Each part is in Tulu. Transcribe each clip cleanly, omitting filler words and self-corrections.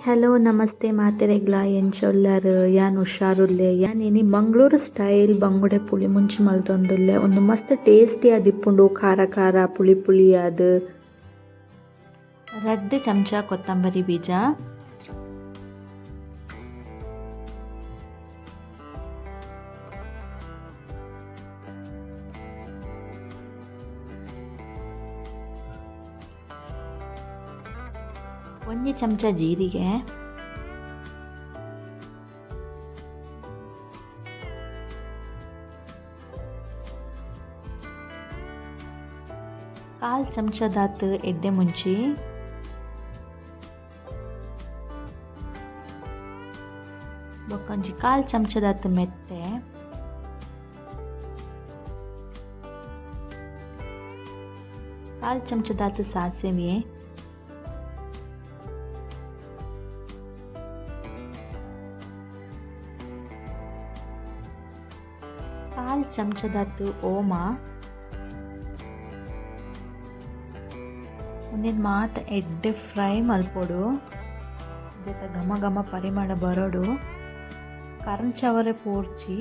ಹಲೋ ನಮಸ್ತೆ ಮಾತೆರೆಗ್ಲ ಎಂಚ ಉಲ್ಲರ್ ಯಾನ್ ಹುಷಾರುಲ್ಲೆ. ಯಾನ್ ಇನಿ ಮಂಗಳೂರು ಸ್ಟೈಲ್ ಬಂಗುಡೆ ಪುಳಿ ಮುಂಚಿ ಮಲ್ತೊಂದುಲ್ಲೆ. ಉಂದು ಮಸ್ತ್ ಟೇಸ್ಟಿ ಆದಿಪ್ಪುಂಡು, ಖಾರ ಖಾರ ಪುಳಿ ಪುಳಿ ಆದ್. 2 ಚಮಚ ಕೊತ್ತಂಬರಿ ಬೀಜ, 1 ಚಮಚ ಜೀರಿಗೆ, 1/4 ಚಮಚದಾತ್ ಎಡ್ಡೆ ಮುಂಚಿ, ಬೊಕ್ಕ 1/4 ಚಮಚದಾತ್ ಮೆತ್ತೆ, 1/4 ಚಮಚದಾತ್ ಸಾಸಿವೆ, 1/4 ಚಮಚದಾತ್ ಓಮ, ಉಂದೆನ್ ಮಾತ ಎಡ್ಡೆ ಫ್ರೈ ಮಲ್ಪೊಡು. ಉಂದೆತ ಘಮ ಘಮ ಪರಿಮಳ ಬರೊಡು. ಕರಂಚವರೆ ಪೋರ್ಚಿ.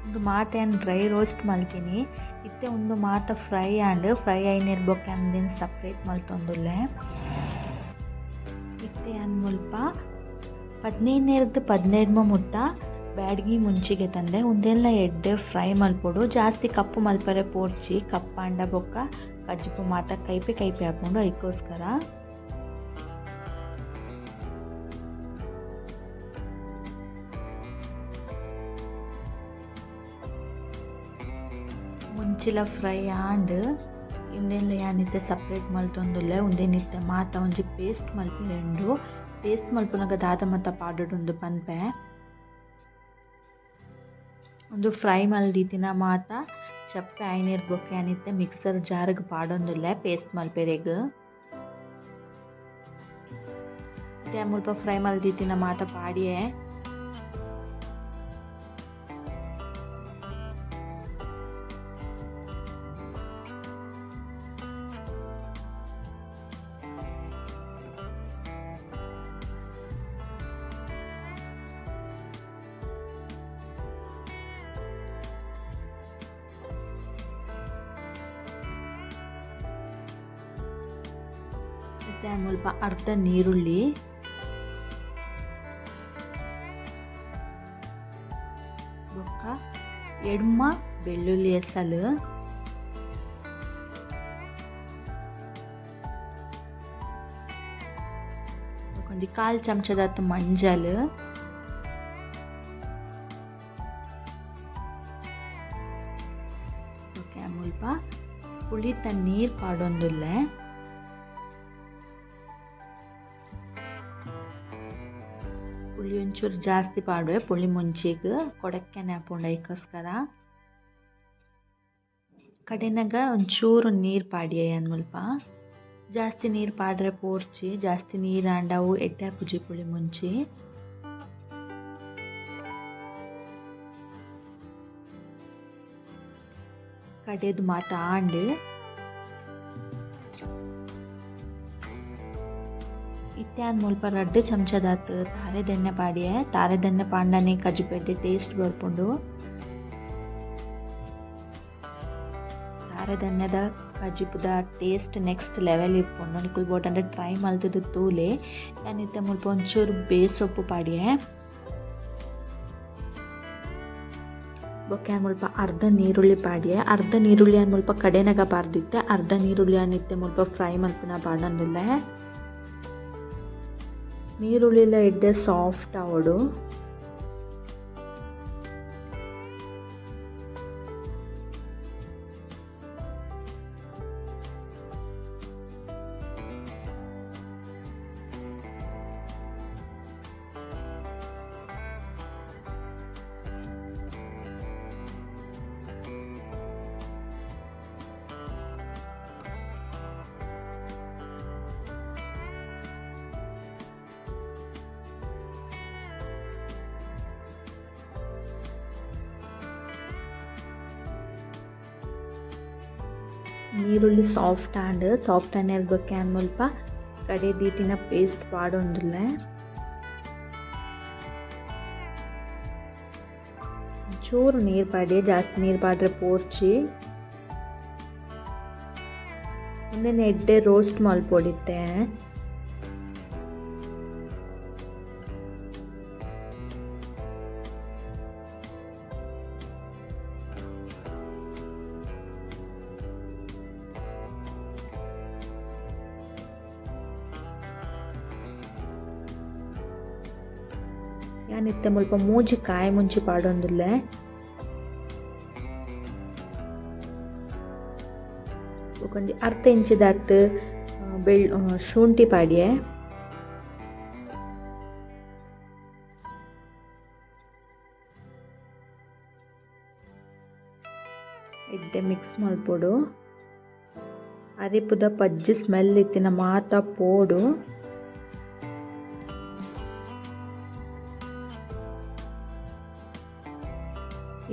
ಉಂದು ಮಾತ ಯಾನ್ ಡ್ರೈ ರೋಸ್ಟ್ ಮಲ್ತಿನಿ. ಇತ್ತೆ ಉಂದು ಮಾತ ಫ್ರೈ ಆಂಡ್. ಫ್ರೈ ಆಯಿನೆರ್ ಬೊಕ್ಕ ಉಂದೆನ್ ಸಪ್ರೇಟ್ ಮಲ್ತೊಂದುಲ್ಲೆ. ಇತ್ತೆ ಯಾನ್ ಮುಲ್ಪ 15 15 ಮುಟ್ಟ ಬ್ಯಾಡ್ಗಿ ಮುಂಚಿಗೆ ತಂದೆ. ಉಂದೆಲ್ಲ ಎಡ್ಡೆ ಫ್ರೈ ಮಲ್ಪೊಡು. ಜಾಸ್ತಿ ಕಪ್ಪು ಮಲ್ಪರೆ ಪೋರ್ಚಿ. ಕಪ್ಪಾಂಡ ಬೊಕ್ಕ ಕಜ್ಜಿಪು ಮಾತ ಕೈಪೆ ಕೈಪೆ ಆಪುಂಡು, ಐಕೋಸ್ಕರ. ಮುಂಚಿಲ ಫ್ರೈ ಆಂಡ್. ಉಂದೆನ್ಲ ಯಾನ್ ಇತ್ತೆ ಸಪ್ರೇಟ್ ಮಲ್ತೊಂದುಲ್ಲೆ. ಉಂದೆನ್ ಇತ್ತೆ ಮಾತ ಒಂಜಿ ಪೇಸ್ಟ್ ಮಲ್ಪೆರೆ ಉಂಡು. ಪೇಸ್ಟ್ ಮಲ್ಪುನಗ ದಾದ ಮಾತ ಪಾಡೊಡುಂದು ಪನ್ಪೆ. ಉಂದು ಫ್ರೈ ಮಲ್ದಿತ್ತಿನ ಮಾತ ಚಪ್ಪೆ ಆಯಿನೆರ್ದ್ ಬೊಕ್ಕ ಯಾನ್ ಇತ್ತೆ ಮಿಕ್ಸರ್ ಜಾರ್ಗ್ ಪಾಡೊಂದುಲ್ಲೆ ಪೇಸ್ಟ್ ಮಲ್ಪೆರೆಗ್. ಇತ್ತೆ ಮುಲ್ಪ ಫ್ರೈ ಮಲ್ದಿತ್ತಿನ ಮಾತ ಪಾಡಿಯೆ. ಇತ್ತೆ ಮುಲ್ಪ ಅರ್ಧ ನೀರುಳ್ಳಿ, ಬೊಕ್ಕ ಎಡ್ಮ ಬೆಳ್ಳುಳ್ಳಿ ಎಸಲು, ಬೊಕ್ಕ ಒಂಜಿ 1/4 ಚಮಚದಾತ್ ಮಂಜಲ್, ಬೊಕ್ಕ ಮುಲ್ಪ ಪುಳಿತ ನೀರ್ ಪಾಡೊಂದುಲ್ಲೆ. ಪುಳಿ ಒಂಚೂರು ಜಾಸ್ತಿ ಪಾಡುವೆ, ಪುಳಿ ಮುಂಚಿಗ್ ಕೊಡಕ್ಕೆನೆ ಆಪುಂಡು ಐಕೋಸ್ಕರ. ಕಡೆನಗ ಒಂಚೂರು ನೀರ್ ಪಾಡಿಯೆ ಯಾನ್ ಮುಲ್ಪ. ಜಾಸ್ತಿ ನೀರ್ ಪಾಡ್ರೆ ಪೋರ್ಚಿ, ಜಾಸ್ತಿ ನೀರ್ ಆಂಡ ಅವು ಎಡ್ಡೆ ಆಪುಜಿ ಪುಳಿ ಮುಂಚಿ. ಕಡೆದು ಮಾತ ಆಂಡ್. ಇತ್ತೆ ಯಾನ್ ಮುಲ್ಪ 2 ಚಮಚದಾತ್ ತಾರೆದೆಣ್ಣೆ ಪಾಡಿಯೆ. ತಾರೆದೆಣ್ಣೆ ಪಾಂಡನೆ ಕಜಿಪು ಎಡ್ಡೆ ಟೇಸ್ಟ್ ಬರ್ಪುಂಡು. ತಾರೆದೆಣ್ಣೆದ ಕಜಿಪುದ ಟೇಸ್ಟ್ ನೆಕ್ಸ್ಟ್ ಲೆವೆಲ್ ಇಪ್ಪುಂಡು. ನಿಕುಲು ಬೋಡಂಡ ಟ್ರೈ ಮಲ್ತುದು ತೂಲೆ. ಯಾನ್ ಇತ್ತೆ ಮುಲ್ಪ ಒಂಚೂರು ಬೇಸೊಪ್ಪು ಪಾಡಿಯೆ. ಬೊಕ್ಕ ಯಾನ್ ಮುಲ್ಪ ಅರ್ಧ ನೀರುಳ್ಳಿ ಪಾಡಿಯೆ. ಅರ್ಧ ನೀರುಳ್ಳಿ ಯಾನ್ ಮುಲ್ಪ ಕಡೆನಗ ಪಾಡ್ದಿತ್ತೆ. ಅರ್ಧ ನೀರುಳ್ಳಿ ಯಾನ್ ಇತ್ತೆ ಮುಲ್ಪ ಫ್ರೈ ಮಲ್ಪುನ ಪಾಡೊಂದುಲ್ಲೆ. ನೀರುಳ್ಳಿಲ ಎಡ್ಡೆ ಸಾಫ್ಟ್ ಆವೊಡು. ನೀರುಳ್ಳಿ ಸಾಫ್ಟ್ ಆಂಡ್ ಸಾಫ್ಟ್ ಆಯಿನ ಬೊಕ್ಕ ಯಾನ್ ಮುಲ್ಪ ಕಡೆ ದೀತಿನ ಪೇಸ್ಟ್ ಪಾಡೊಂದುಲ್ಲೆ. ಚೂರು ನೀರು ಪಾಡ್ಯೆ, ಜಾಸ್ತಿ ನೀರು ಪಾಡ್ರೆ ಪೋರ್ಚಿ. ಉಂದೆನ್ ಎಡ್ಡೆ ರೋಸ್ಟ್ ಮಲ್ಪೊಡಿತ್ತೆ. ಯಾನ್ ಇತ್ತೆ ಮುಲ್ಪ ಮೂಜಿ ಕಾಯಿ ಮುಂಚಿ ಪಾಡೊಂದುಲ್ಲೆ. ಬೊಕೊಂಜಿ ಅರ್ಧ ಇಂಚಿದಾತ್ ಬೆಳ್ ಶುಂಠಿ ಪಾಡ್ಯೆ. ಎಡ್ಡೆ ಮಿಕ್ಸ್ ಮಲ್ಪೊಡು. ಅರಿಪುದ ಪಜ್ಜಿ ಸ್ಮೆಲ್ ಇತ್ತಿನ ಮಾತ ಪೋಡು.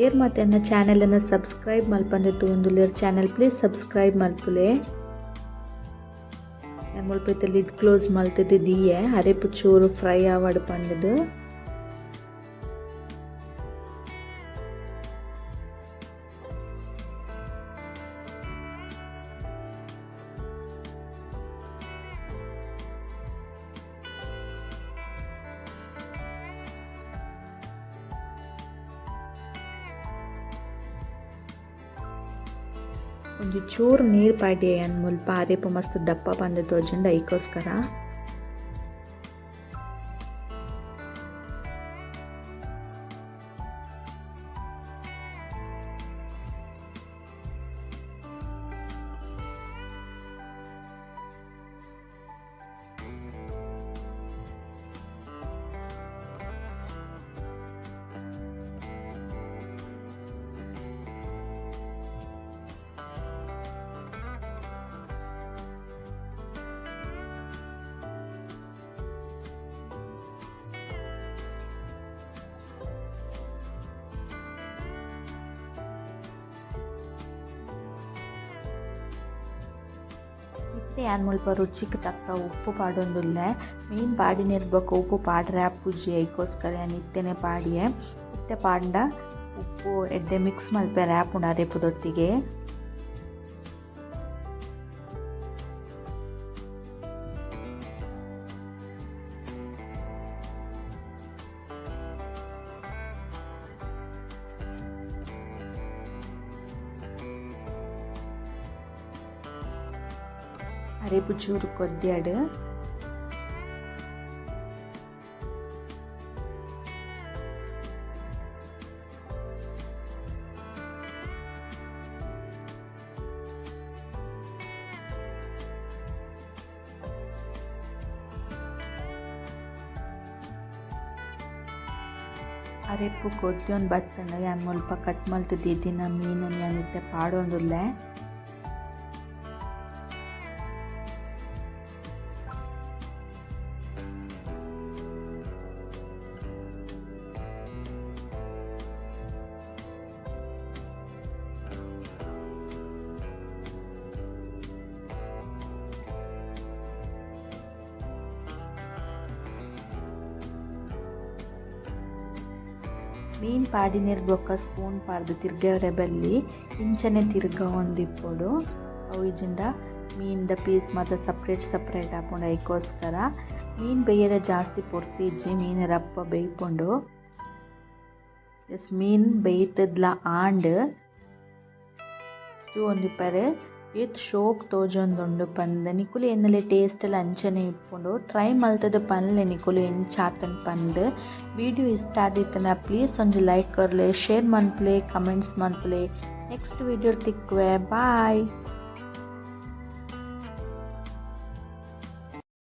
ಏರ್ ಮಾತ ಎನ್ನ ಚಾನೆಲ್ ಅನ್ನು ಸಬ್ಸ್ಕ್ರೈಬ್ ಮಲ್ಪಂದೆ ತೂವೊಂದುಲ್ಲೆರ್ ಚಾನೆಲ್ ಪ್ಲೀಸ್ ಸಬ್ಸ್ಕ್ರೈಬ್ ಮಲ್ಪುಲೆ. ಯಾನ್ ಮುಲ್ಪ ಇತ್ತೆ ಲಿಡ್ ಕ್ಲೋಸ್ ಮಲ್ತುದು ದೀಯೆ ಅರೆಪು ಚೂರು ಫ್ರೈ ಆವಡ್ ಪಂಡುದು. ಒಂಜಿ ಚೂರು ನೀರ್ ಪಾಡ್ಯೆ ಯಾನ್ ಮುಲ್ಪ ಅರೆಪು ಮಸ್ತ್ ದಪ್ಪ ಪಂದ್ ತೋಜುಂಡು ಐಕೋಸ್ಕರ. ಇತ್ತೆ ಯಾನ್ ಮುಲ್ಪ ರುಚಿಕ್ ತಕ್ಕ ಉಪ್ಪು ಪಾಡೊಂದುಲ್ಲೆ. ಮೀನ್ ಪಾಡಿನೆರ್ದ್ ಬೊಕ್ಕ ಉಪ್ಪು ಪಾಡ್ರೆ ಆಪುಜಿ ಐಕೋಸ್ಕರ ಯಾನ್ ಇತ್ತೆನೆ ಪಾಡಿಯೆ. ಇತ್ತೆ ಪಾಡ್ಂಡ ಉಪ್ಪು ಎಡ್ಡೆ ಮಿಕ್ಸ್ ಮಲ್ಪೆರೆ ಆಪುಂಡು ಅರೆಪುದೊಟ್ಟಿಗೆ. ಅರೆಪು ಚೂರು ಕೊದ್ಯಾಡ್. ಅರೆಪು ಕೊದ್ಯೊಂದು ಬತ್ತುಂಡು ಯಾನ್ ಮುಲ್ಪ ಕಟ್ ಮಲ್ತ್ ದೀತಿನ ಮೀನುನ್ ಯಾನ್ ಇತ್ತೆ ಪಾಡೊಂದುಲ್ಲೆ. ಮೀನ್ ಪಾಡಿನೆರ್ದ್ ಬೊಕ್ಕ ಸ್ಪೂನ್ ಪಾಡ್ದ್ ತಿರ್ಗವರೆ ಬಲ್ಲಿ ಇಂಚನೆ ತಿರ್ಗವೊಂದಿಪ್ಪೊಡು. ಅವು ಇಜ್ಜಿಂಡ ಮೀನ್ದ ಪೀಸ್ ಮಾತ ಸಪ್ರೇಟ್ ಸಪ್ರೇಟ್ ಆಪುಂಡು ಐಕೋಸ್ಕರ. ಮೀನ್ ಬೇಯರೆ ಜಾಸ್ತಿ ಪೊರ್ತು ಇಜ್ಜಿ, ಮೀನ್ ರಪ್ಪ ಬೇಯ್ಪುಂಡು. ಎಸ್ ಮೀನ್ ಬೇಯ್ತದ್ಲ ಆಂಡ್ ತೂವೊಂದಿಪ್ಪರೆ ಏತ್ ಶೋಕ್ ತೋಜೊಂದುಂಡು ಪಂದ್ ನಿಕುಲು ಎನ್ನಲೆ ಟೇಸ್ಟ್ ಲ ಅಂಚನೆ ಇಪ್ಪುಂಡು. ಟ್ರೈ ಮಲ್ತುದು ಪನ್ಲೆ ನಿಕುಲು ಎಂಚ ಆತುಂಡು ಪಂದ್. ವಿಡಿಯೋ ಇಷ್ಟ ಆದಿತ್ತುಂಡ ಪ್ಲೀಸ್ ಒಂಜಿ ಲೈಕ್ ಕೊರ್ಲೆ, ಶೇರ್ ಮನ್ಪುಲೆ, ಕಮೆಂಟ್ಸ್ ಮನ್ಪುಲೆ. ನೆಕ್ಸ್ಟ್ ವಿಡಿಯೋ ತಿಕ್ಕುವೆ, ಬಾಯ್.